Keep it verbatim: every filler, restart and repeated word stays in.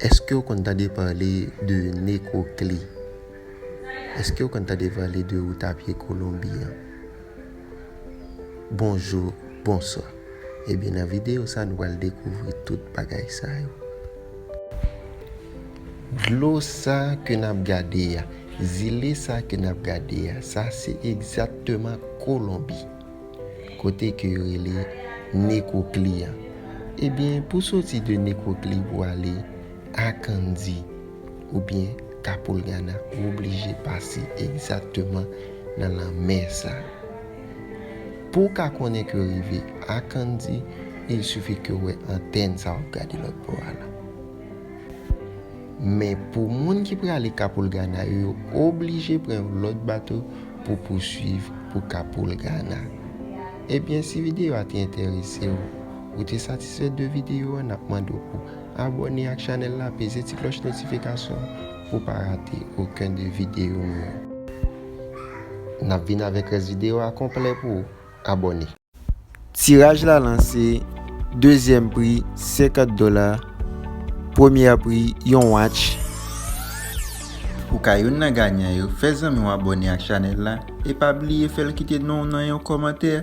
Èske w konn tande pale de Nekokli? Èske w konn tande pale de wout a pye Kolonbi an? Bonjou, bonswa. Ebyen, nan videyo sa, nou pral dekouvri tout bagay sa yo. Dlo sa ke n ap gade a, zile sa ke n ap gade a, sa se egzakteman Kolonbi, kote ke yo rele Nekokli an. Ebyen, pou soti de Nekokli pou ale Akandi oubyen Kapoulgana, ou oblije pase egzakteman nan lanmè sa. Pou w ka konnen ke w rive Akandi, il sifi ke w wè antèn sa w ap gade lòt bò a la. Men pou moun ki prale Kapoulgana yo, yo oblije pran yon lòt bato pou pouswiv pou Kapoulgana. Ebyen, si videyo a te enterese w, ou te satisfè de videyo a, n ap mande w pou abòne ak chanèl la, peze ti klòch notifikasyon pou w pa rate okenn de videyo nou yo. N ap vin avèk rès videyo a konplè pou ou. Abòne. Tiraj la lanse, dezyèm pri senkant dola, premyè pri yon watch. Pou ka youn nan ganyan yo, fè zanmi w abòne ak chanèl la e pa bliye fè l kite non w nan yon kòmantè.